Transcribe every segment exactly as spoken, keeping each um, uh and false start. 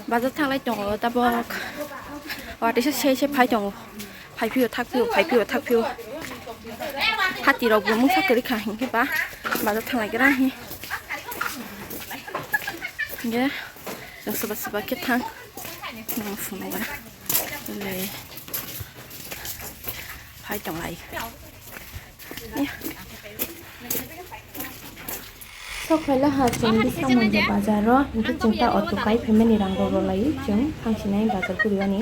Bazar thanglai tongo tabok. Watisa se se phai tongo. Phai phio thak phio, phai phio thak phio. Hati rok bo mungsa kwrwi kha hinkhe ba bazar thanglai gra hi. Hinkhe chwng swba swba khe thang. Nang phunukha. Le. Phai tonglai. Sok phaila ha chwng bisa manja bazar o, hinkhe chwng ta auto kai phaimani rang rok rw lai chwng thang sinai bazar guriwani.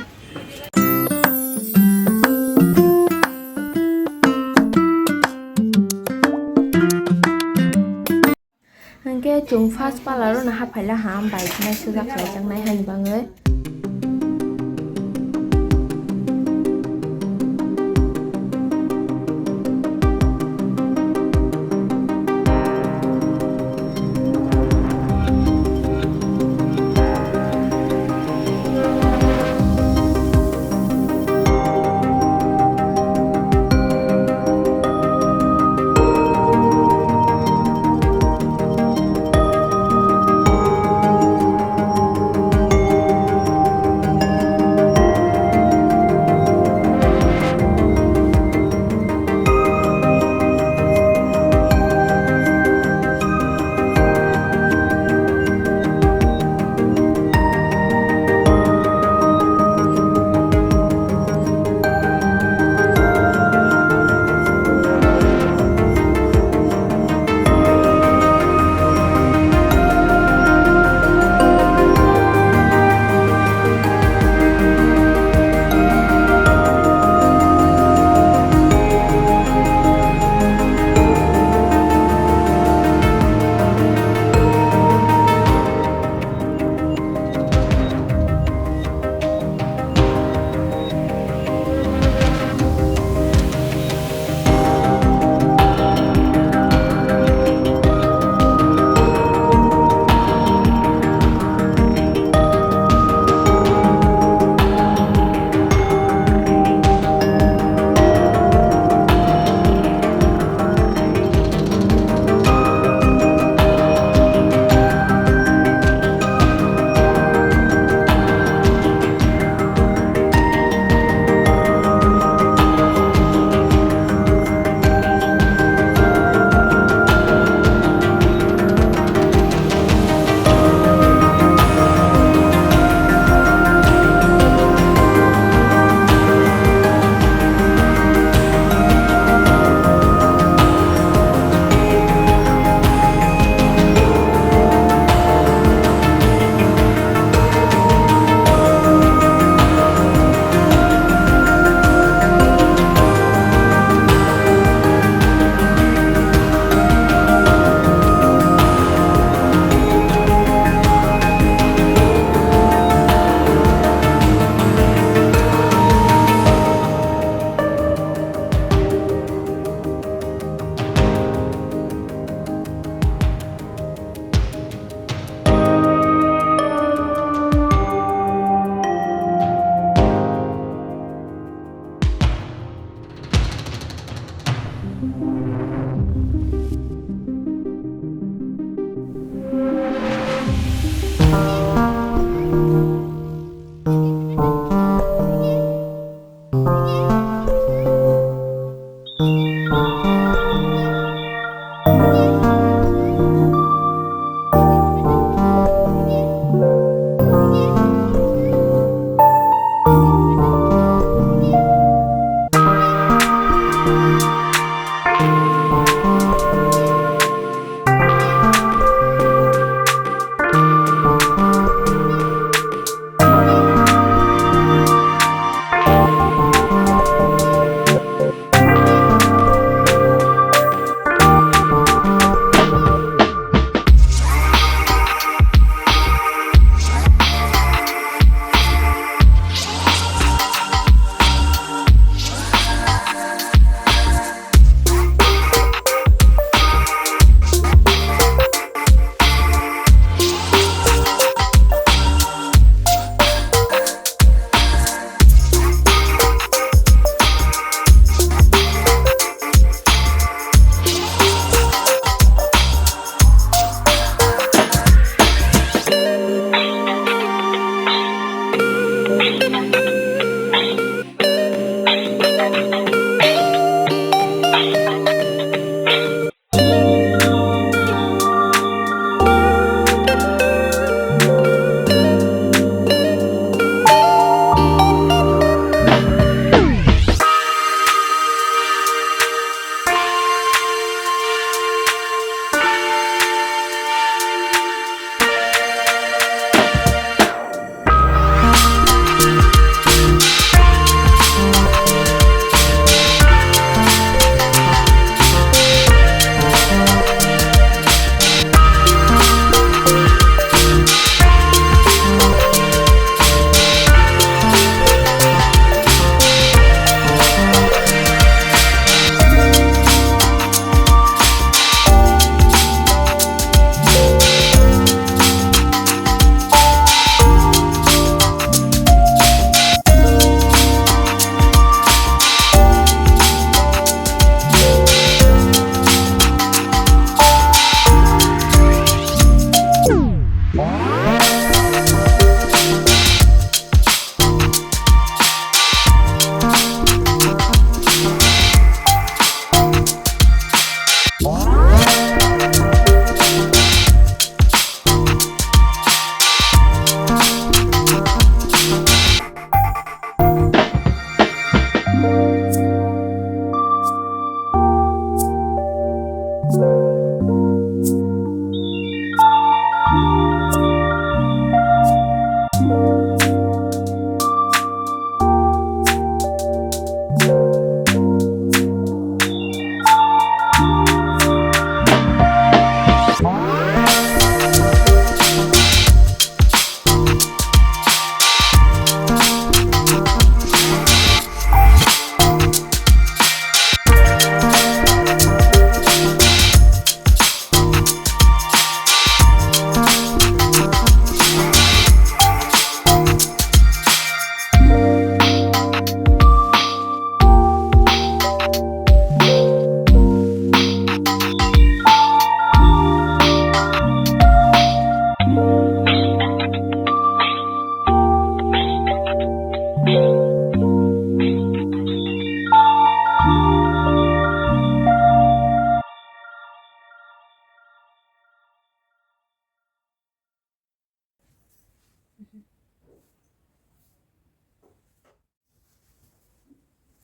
Hinkhe chwng first parlour o no haphaila ha bai khwnai sujak khlaijaknai haini bagwi.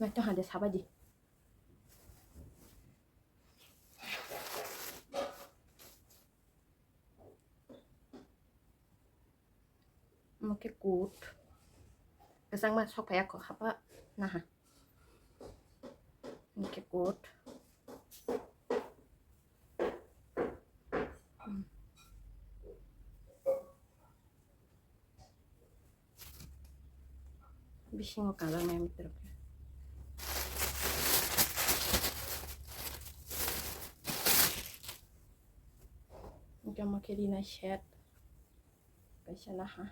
Naitong hade sabaidi. Omo khe kut. Kwchangma sok phaiya kho hapa naha. Omo khe kut. Bisingo kanjaknai mitrok. Hwnkhe omo khe rinai set kaisa naha.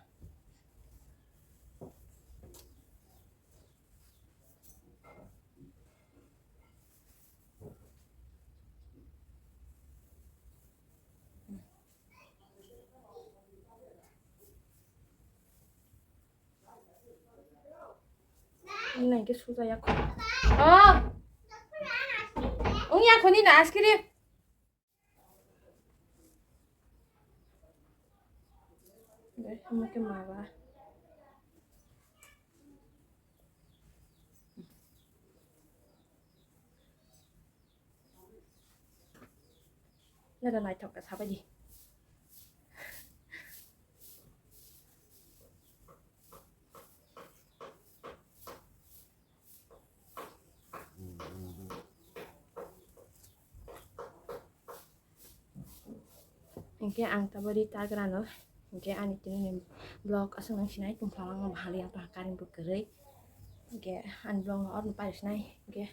Nai ke suja ya kho. Oh. Ung ya kho ni na askiri. Deh, omo khe mala. Nada naithok khe sabaidi. Hwnkhe ang tabari tagrano, hwnkhe ani tini ni vlog aswk nang sinai tongphla ang bahali ang tongkha current bo kwrwi, hwnkhe ani vlog no oroni paisnai, hwnkhe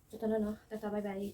jotono no tata bye bye.